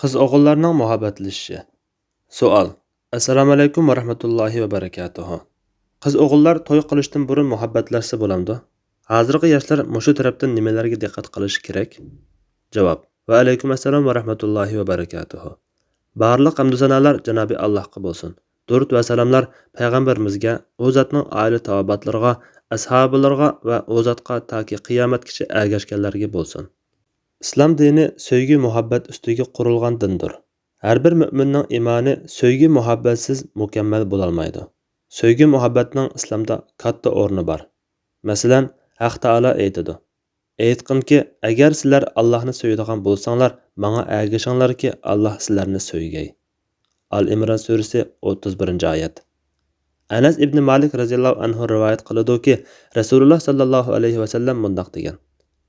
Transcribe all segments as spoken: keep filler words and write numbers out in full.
قىز-ئوغۇللارنىڭ مۇھەببەتلىشىشى. سوئال. ئەسسالامۇئەلەيكۇم ۋەرەھمەتۇللاھى ۋەبەرىكاتۇھۇ. قىز-ئوغۇللار توي قىلىشتىن بۇرۇن مۇھەببەتلەشسە بولامدۇ؟ ھازىرقى ياشلار مۇشۇ تەرەپتىن نېمىلەرگە دىققەت قىلىشى كېرەك؟ جاۋاب. ۋەئەلەيكۇم ئەسسالام ۋەرەھمەتۇللاھى ۋەبەرەكاتۇھۇ. بارلىق ھەمدۇ سانالار جانابى ئاللاھقا بولسۇن. دۇرۇت ۋە سالاملار پەيغەمبىرىمىزگە، ئۇ زاتنىڭ ئائىلە تاۋابىئاتلىرىغا، ئەسھابىلىرىغا ۋە ئۇ زاتقا تاكى قىيامەتكىچە ئەگەشكەنلەرگە بولسۇن. ئىسلام دىنى سۆيگۈ مۇھەببەت ئۈستىگە قۇرۇلغان دىندۇر. ھەر بىر مۆمىننىڭ ئىمانى سۆيگۈ مۇھەببەتسىز مۇكەممەل بولالمايدۇ. سۆيگۈ مۇھەببەتنىڭ ئىسلامدا كاتتا ئورنى بار. مەسىلەن، ھەق تائالا ئېيتىدۇ، ئېيتقىنكى، ئەگەر سىلەر ئاللاھنى سۆيىدىغان بولساڭلار، ماڭا ئەگىشىڭلاركى، ئاللاھ سىلەرنى سۆيگەي. ئال ئىمران سۈرىسى، ئوتتۇز بىرىنچى ئايەت. ئەنەس ئىبنى مالىك رەزىياللاھۇ ئەنھۇ رىۋايەت قىلىدۇكى، رەسۇلۇللاھ ساللاللاھۇ ئەلەيھى ۋەسەللەم مۇنداق دېگەن،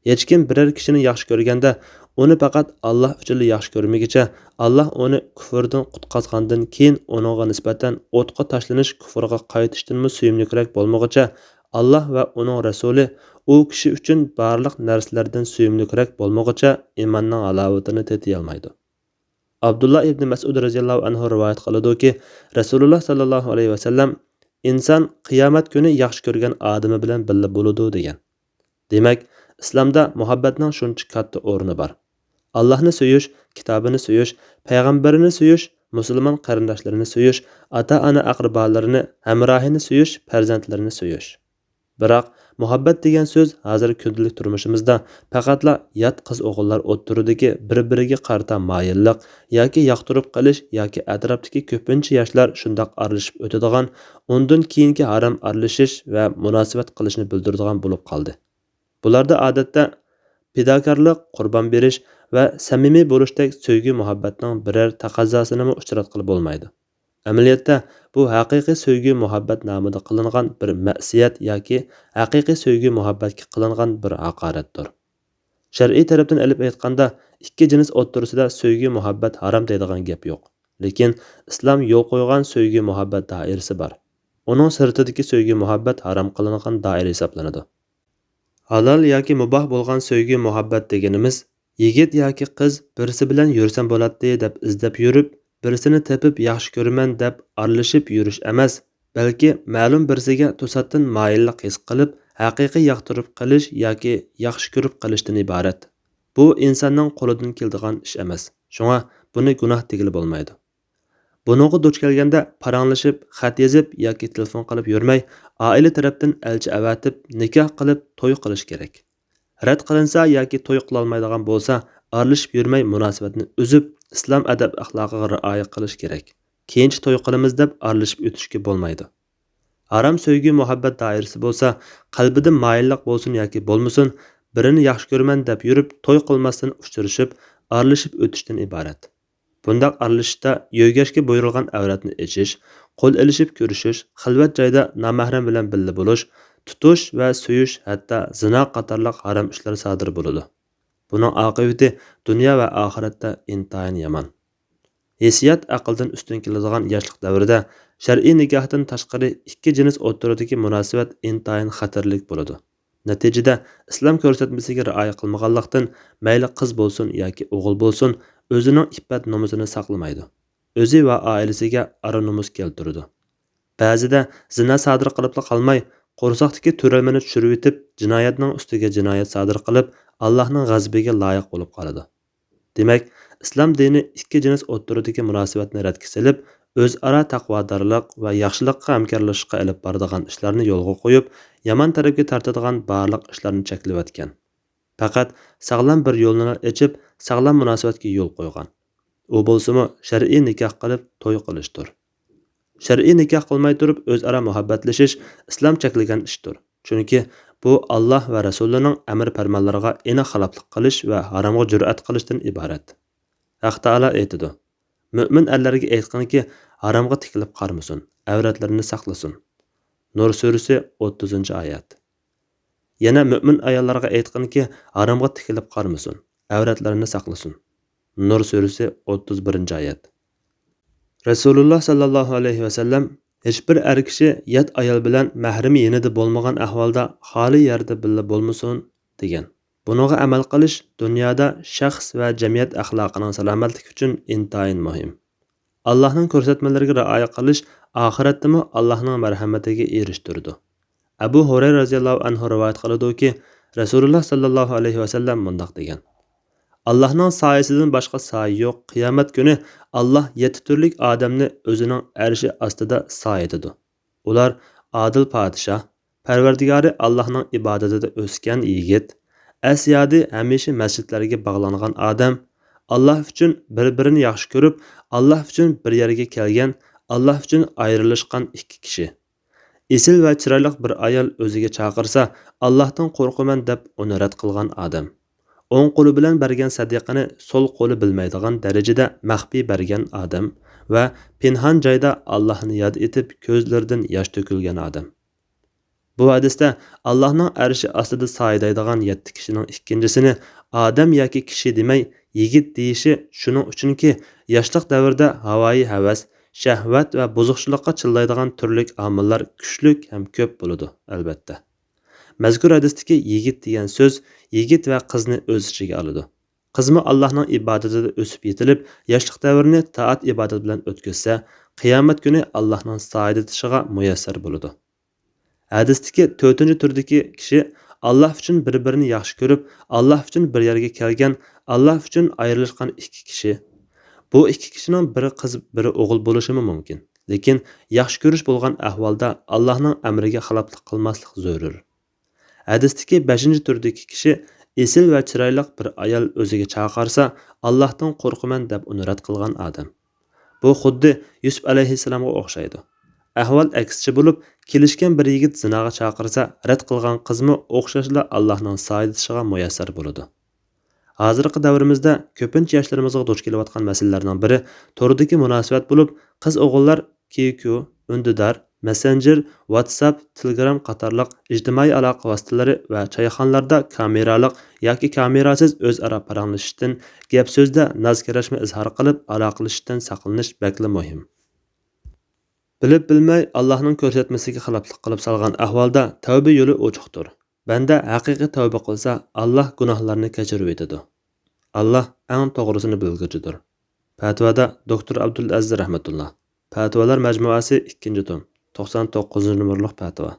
ھېچكىم بىرەر كىشىنى ياخشى كۆرگەندە، ئۇنى پەقەت ئاللاھ ئۈچۈنلا ياخشى كۆرمىگىچە، ئاللاھ ئۇنى كۇفرىدىن قۇتقازغاندىن كېيىن ئۇنىڭغا نىسبەتەن ئوتقا تاشلىنىش كۇفرىغا قايتىشتىنمۇ سۆيۈملۈكرەك بولمىغۇچە، ئاللاھ ۋە ئۇنىڭ رەسۇلى ئۇ كىشى ئۈچۈن بارلىق نەرسىلەردىن سۆيۈملۈكرەك بولمىغۇچە ئىماننىڭ ھالاۋىتىنى تېتىيالمايدۇ. ئابدۇللا ئىبنى مەسئۇد رەزىياللاھۇ ئەنھۇ رىۋايەت قىلىدۇكى، رەسۇلۇللاھ ساللاللاھۇ ئەلەيھى ۋەسەللەم، ئىنسان قىيامەت كۈنى ياخشى كۆرگەن ئادىمى بىلەن بىللە بولىدۇ، دېگەن. دېمەك، ئىسلامدا مۇھەببەتنىڭ شۇنچە كاتتا ئورنى بار. ئاللاھنى سۆيۈش، كىتابىنى سۆيۈش، پەيغەمبىرىنى سۆيۈش، مۇسۇلمان قېرىنداشلىرىنى سۆيۈش، ئاتا-ئانا ئەقرىبالىرىنى، ھەمراھىنى سۆيۈش، پەرزەنتلىرىنى سۆيۈش. بىراق، مۇھەببەت دېگەن سۆز ھازىر كۈندىلىك تۇرمۇشىمىزدا پەقەتلا يات قىز-ئوغۇللار ئوتتۇرىدىكى بىر-بىرىگە قارىتا مايىللىق ياكى ياقتۇرۇپ قېلىش ياكى ئەتراپتىكى كۆپىنچە ياشلار شۇنداق ئارىلىشىپ ئۆتىدىغان، ئۇندىن كېيىنكى ھارام ئارىلىشىش ۋە مۇناسىۋەت قىلىشنى بىلدۈرىدىغان بولۇپ قالدى. بۇلاردا ئادەتتە پىداكارلىق، قۇربان بېرىش ۋە سەمىمىي بولۇشتەك سۆيگۈ-مۇھەببەتنىڭ بىرەر تەقەززاسىنىمۇ ئۇچراتقىلى بولمايدۇ. ئەمەلىيەتتە، بۇ ھەقىقىي سۆيگۈ-مۇھەببەت نامىدا قىلىنغان بىر مەسىيەت ياكى ھەقىقىي سۆيگۈ-مۇھەببەتكە قىلىنغان بىر ھاقارەتتۇر. شەرئىي تەرەپتىن ئېلىپ ئېيتقاندا، ئىككى جىنس ئوتتۇرىسىدا سۆيگۈ-مۇھەببەت ھارام دەيدىغان گەپ يوق. لېكىن ئىسلام يول قويغان سۆيگۈ-مۇھەببەت دائىرىسى بار. ئۇنىڭ سىرتىدىكى سۆيگۈ-مۇھەببەت ھارام قىلىنغان دائىرە ھېسابلىنىدۇ. ھالال ياكى مۇباھ بولغان سۆيگۈ-مۇھەببەت دېگىنىمىز، يىگىت ياكى قىز بىرسى بىلەن يۈرسەم بولاتتى دەپ ئىزدەپ يۈرۈپ، بىرسىنى تېپىپ ياخشى كۆرىمەن دەپ ئارىلىشىپ يۈرۈش ئەمەس، بەلكى مەلۇم بىرسىگە توساتتىن مايىللىق ھېس قىلىپ، ھەقىقىي ياقتۇرۇپ قېلىش ياكى ياخشى كۆرۈپ قېلىشتىن ئىبارەت. بۇ ئىنساننىڭ قولىدىن كېلىدىغان ئىش ئەمەس. شۇڭا بۇنى گۇناھ دېگىلى بولمايدۇ. بۇنىڭغا دۇچ كەلگەندە پاراڭلىشىپ، خەت يېزىپ ياكى تېلېفون قىلىپ يۈرمەي، ئائىلە تەرەپتىن ئەلچى ئەۋەتىپ، نىكاھ قىلىپ توي قىلىش كېرەك. رەت قىلىنسا ياكى توي قىلالمايدىغان بولسا، ئارىلىشىپ يۈرمەي مۇناسىۋەتنى ئۈزۈپ، ئىسلام ئەدەپ-ئەخلاقىغا رىئايە قىلىش كېرەك. كېيىنچە توي قىلىمىز دەپ ئارىلىشىپ ئۆتۈشكە بولمايدۇ. ھارام سۆيگۈ-مۇھەببەت دائىرىسى بولسا، قەلبىدە مايىللىق بولسۇن ياكى بولمىسۇن، بىرىنى ياخشى كۆرىمەن دەپ يۈرۈپ، توي قىلماستىن ئۇچرىشىپ، ئارىلىشىپ ئۆتۈشتىن ئىبارەت. بۇنداق ئارىلىشىشتا يۆگەشكە بۇيرۇلغان ئەۋرەتنى ئېچىش، قول ئېلىشىپ كۆرۈشۈش، خىلۋەت جايدا نامەھرەم بىلەن بىللە بولۇش، تۇتۇش ۋە سۆيۈش، ھەتتا زىنا قاتارلىق ھارام ئىشلار سادىر بولىدۇ. بۇنىڭ ئاقىۋىتى دۇنيا ۋە ئاخىرەتتە ئىنتايىن يامان. ھېسسىيات ئەقىلدىن ئۈستۈن كېلىدىغان ياشلىق دەۋرىدە شەرئىي نىكاھتىن تاشقىرى ئىككى جىنس ئوتتۇرىدىكى مۇناسىۋەت ئىنتايىن خەتەرلىك بولىدۇ. نەتىجىدە، ئىسلام كۆرسەتمىسىگە رىئايە قىلمىغانلىقتىن، مەيلى قىز بولسۇن ياكى ئوغۇل بولسۇن، ئۆزىنىڭ ئىپپەت-نومۇسىنى ساقلىمايدۇ. ئۆزى ۋە ئائىلىسىگە ئار-نومۇس كەلتۈرىدۇ. بەزىدە زىنا سادىر قىلىپلا قالماي، قورساقتىكى تۆرەلمىنى چۈشۈرۈۋېتىپ، جىنايەتنىڭ ئۈستىگە جىنايەت سادىر قىلىپ، ئاللاھنىڭ غەزىپىگە لايىق بولۇپ قالىدۇ. دېمەك، ئىسلام دىنى ئىككى جىنس ئوتتۇرىدىكى مۇناسىۋەتنى رەتكە سېلىپ، ئۆزئارا تەقۋادارلىق ۋە ياخشىلىققا ھەمكارلىشىشقا ئېلىپ بارىدىغان ئىشلارنى يولغا قويۇپ، يامان تەرەپكە تارتىدىغان بارلىق ئىشلارنى چەكلىۋەتكەن. پەقەت ساغلام بىر يولنىلا ئېچىپ، ساغلام مۇناسىۋەتكە يول قويغان. ئۇ بولسىمۇ شەرئىي نىكاھ قىلىپ توي قىلىشتۇر. شەرئىي نىكاھ قىلماي تۇرۇپ ئۆزئارا مۇھەببەتلىشىش ئىسلام چەكلىگەن ئىشتۇر. چۈنكى بۇ ئاللاھ ۋە رەسۇلىنىڭ ئەمر پەرمانلىرىغا ئېنىق خىلاپلىق قىلىش ۋە ھارامغا جۈرئەت قىلىشتىن ئىبارەت. ھەق تائالا ئېيتىدۇ، مۆمىن ئەرلەرگە ئېيتقىنكى، ھارامغا تىكىلىپ قارىمىسۇن، ئەۋرەتلىرىنى ساقلىسۇن. نۇر سۈرىسى، ئوتتۇزىنچى ئايەت. يەنە مۆمىن ئاياللارغا ئېيتقىنكى، ھارامغا تىكىلىپ قارىمىسۇن، ئەۋرەتلىرىنى ساقلىسۇن. نۇر سۈرىسى، ئوتتۇز بىرىنچى ئايەت. رەسۇلۇللاھ ساللاللاھۇ ئەلەيھى ۋەسەللەم، ھېچبىر ئەر كىشى يات ئايال بىلەن مەھرىمى يېنىدا بولمىغان ئەھۋالدا خالىي يەردە بىللە بولمىسۇن، دېگەن. بۇنىڭغا ئەمەل قىلىش دۇنيادا شەخس ۋە جەمئىيەت ئەخلاقىنىڭ سالامەتلىكى ئۈچۈن ئىنتايىن مۇھىم. ئاللاھنىڭ كۆرسەتمىلىرىگە رىئايە قىلىش ئاخىرەتتىمۇ ئاللاھنىڭ مەرھەمىتىگە ئېرىشتۈرىدۇ. ئەبۇ ھۇرەيرە رەزىياللاھۇ ئەنھۇ رىۋايەت قىلىدۇكى، رەسۇلۇللا ساللاللاھۇ ئەلەيھى ۋەسەللەم مۇنداق دېگەن: «ئاللاھنىڭ سايىسىدىن باشقا سايە يوق، قىيامەت كۈنى ئاللاھ يەتتە تۈرلۈك ئادەمنى ئۆزىنىڭ ئەرشى ئاستىدا سايىتىدۇ. ئۇلار ئادىل پادىشاھ، پەرۋەردىگارى ئاللاھنىڭ ئىبادىتىدە ئۆسكەن يىگىت، ئەس-يادى ھەمىشە مەسچىتلەرگە باغلانغان ئادەم، ئاللاھ ئۈچۈن بىر-بىرىنى ياخشى كۆرۈپ، ئاللاھ ئۈچۈن بىر يەرگە كەلگەن، ئاللاھ ئۈچۈن ئايرىلىشقان ئىككى كىشى. ئېسىل ۋە چىرايلىق بىر ئايال ئۆزىگە چاقىرسا، ئاللاھتىن قورقىمەن دەپ ئۇنى رەت قىلغان ئادەم. ئوڭ قولى بىلەن بەرگەن سەدىقىنى سول قولى بىلمەيدىغان دەرىجىدە مەخپىي بەرگەن ئادەم ۋە پىنھان جايدا ئاللاھنى ياد ئېتىپ كۆزلىرىدىن ياش تۆكۈلگەن ئادەم.» بۇ ھەدىستە ئاللاھنىڭ ئەرشى ئاستىدا سايىدايدىغان يەتتە كىشىنىڭ ئىككىنچىسىنى ئادەم ياكى كىشى دېمەي، يىگىت دېيىشى شۇنىڭ ئۈچۈنكى، ياشلىق دەۋرىدە ھاۋايى ھەۋەس، شەھۋەت ۋە بۇزۇقچىلىققا چىللايدىغان تۈرلۈك ئامىللار كۈچلۈك ھەم كۆپ بولىدۇ، ئەلۋەتتە. مەزكۇر ھەدىستىكى يىگىت دېگەن سۆز يىگىت ۋە قىزنى ئۆز ئىچىگە ئالىدۇ. قىزمۇ ئاللاھنىڭ ئىبادىتىدە ئۆسۈپ يېتىلىپ، ياشلىق دەۋرىنى تائەت-ئىبادەت بىلەن ئۆتكۈزسە، قىيامەت كۈنى ئاللاھنىڭ سايىدىتىشىغا مۇيەسسەر بولىدۇ. ھەدىستىكى تۆتىنچى تۈردىكى كىشى ئاللاھ ئۈچۈن بىر-بىرىنى ياخشى كۆرۈپ، ئاللاھ ئۈچۈن بىر يەرگە كەلگەن، ئاللاھ ئۈچۈن ئايرىلىشقان ئىككى كىشى. بۇ ئىككى كىشىنىڭ بىرى قىز، بىرى ئوغۇل بولۇشىمۇ مۇمكىن. لېكىن ياخشى كۆرۈش بولغان ئەھۋالدا ئاللاھنىڭ ئەمرىگە خىلاپلىق قىلماسلىق زۆرۈر. ھەدىستىكى بەشىنچى تۈردىكى كىشى ئېسىل ۋە چىرايلىق بىر ئايال ئۆزىگە چاقىرسا، ئاللاھتىن قورقىمەن دەپ ئۇنى رەت قىلغان ئادەم. بۇ خۇددى يۈسۈپ ئەلەيھىسسالامغا ئوخشايدۇ. ئەھۋال ئەكسىچە بولۇپ، كېلىشكەن بىر يىگىت زىناغا چاقىرسا، رەت قىلغان قىزمۇ ئوخشاشلا ئاللاھنىڭ سايىدىتىشىغا مۇيەسسەر بولىدۇ. ھازىرقى دەۋرىمىزدە كۆپىنچە ياشلىرىمىزغا دۇچ كېلىۋاتقان مەسىلىلەرنىڭ بىرى توردىكى مۇناسىۋەت بولۇپ، قىز-ئوغۇللار كيۇكيۇ، ئۈندىدار، مەسسېنجېر، ۋاتساپ، تېلېگرام قاتارلىق ئىجتىمائىي ئالاقە ۋاسىتىلىرى ۋە چايخانىلاردا كامېرالىق ياكى كامېراسىز ئۆزئارا پاراڭلىشىشتىن، گەپ-سۆزدە ناز-كەرەشمە ئىزھار قىلىپ ئالاقىلىشىشتىن ساقلىنىش بەكلا مۇھىم. بىلىپ-بىلمەي ئاللاھنىڭ كۆرسەتمىسىگە خىلاپلىق قىلىپ سالغان ئەھۋالدا تەۋبە يولى ئوچۇقتۇر. بەندە ھەقىقىي تەۋبە قىلسا، ئاللاھ گۇناھلارنى كەچۈرۈۋېتىدۇ. ئاللاھ ئەڭ توغرىسىنى بىلگۈچىدۇر. پەتىۋادا دوكتور ئابدۇلئەزىز رەھمەتۇللا. پەتىۋالار مەجمۇئەسى، ئىككىنچى توم، توقسان توققۇزىنچى نومۇرلۇق پەتىۋا.